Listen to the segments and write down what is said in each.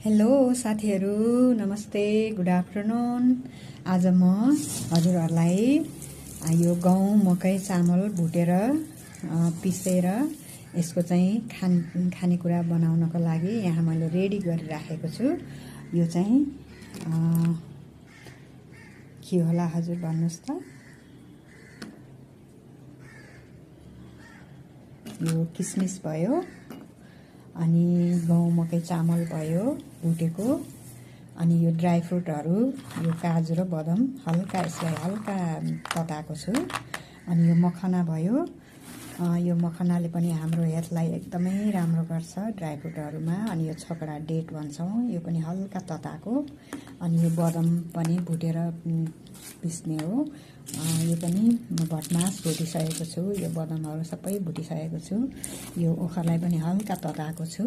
Hello साथीहरू, नमस्ते, good afternoon. आज म हजुरहरूलाई यो गहुँ मकै चामल भुटेर पिसेर यसको चाहिँ खानेकुरा बनाउनको लागि यहाँ मैले रेडी गरिराखेको छु। यो चाहिँ के होला हजुर भन्नुहोस् त। यो किसमिस भयो, अनि गहुँ मकै चामल भयो भुटेको, अनि यो ड्राई फ्रुटहरू, यो काजु र बदाम हल्का यसलाई हल्का तताएको छु। अनि यो मखना भयो, यो मखनाले पनि हाम्रो हेल्थलाई एकदमै राम्रो गर्छ ड्राई फ्रुटहरूमा। अनि यो छकडा डेट भन्छौँ, यो पनि हल्का तताएको। अनि यो बदाम पनि भुटेर पिस्ने हो, यो पनि भटमास भुटिसकेको छु। यो बदामहरू सबै भुटिसकेको छु। यो ओखरलाई पनि हल्का तताएको छु,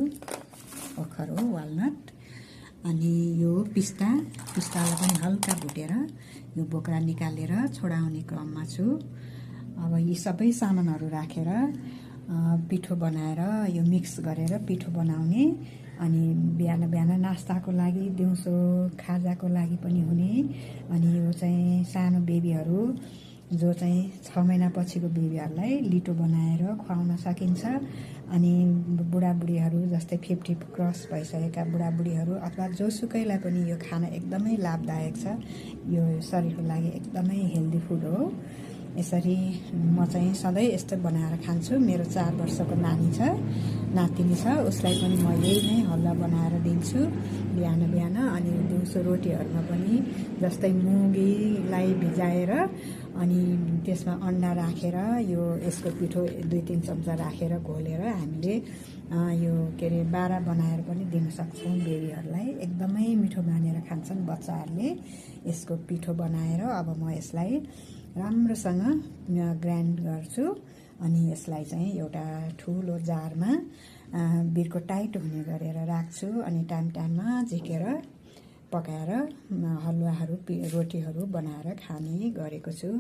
ओखर हो वालनट। अनि यो पिस्तालाई पनि हल्का भुटेर यो बोक्रा निकालेर छोडाउने क्रममा छु। अब यी सबै सामानहरू राखेर पिठो बनाएर यो मिक्स गरेर पिठो बनाउने। अनि बिहान बिहान नास्ताको लागि, दिउँसो खाजाको लागि पनि हुने। अनि यो चाहिँ सानो बेबीहरू जो चाहिँ 6 महिना पछिको बेबीहरूलाई लिटो बनाएर खुवाउन सकिन्छ। अनि बुढाबुढीहरू जस्तै 50 क्रस भइसकेका बुढाबुढीहरू अथवा जोसुकैलाई पनि यो खाना एकदमै लाभदायक छ। यो शरीरको लागि एकदमै हेल्दी फुड हो। यसरी म चाहिँ सधैँ यस्तो बनाएर खान्छु। मेरो 4 वर्षको नानी छ, नातिनी छ, उसलाई पनि म यही नै हलुवा बनाएर दिन्छु बिहान बिहान। अनि दिउँसो रोटीहरूमा पनि जस्तै मुगीलाई भिजाएर अनि त्यसमा अन्डा राखेर यो यसको पिठो 2-3 चम्चा राखेर घोलेर हामीले यो के अरे बारा बनाएर पनि दिन सक्छौँ बेबीहरूलाई। एकदमै मिठो मानेर खान्छन् बच्चाहरूले यसको पिठो बनाएर। अब म यसलाई राम्रोसँग ग्राइन्ड गर्छु। अनि यसलाई चाहिँ एउटा ठुलो जारमा बिर्को टाइट हुने गरेर राख्छु। अनि टाइममा झिकेर पकाएर हलुवाहरू रोटीहरू बनाएर खाने गरेको छु।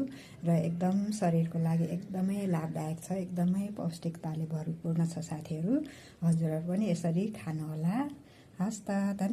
र एकदम शरीरको लागि एकदमै लाभदायक छ, एकदमै पौष्टिकताले भरिपूर्ण छ साथीहरू। हजुरहरू पनि यसरी खानुहोला। हस् त।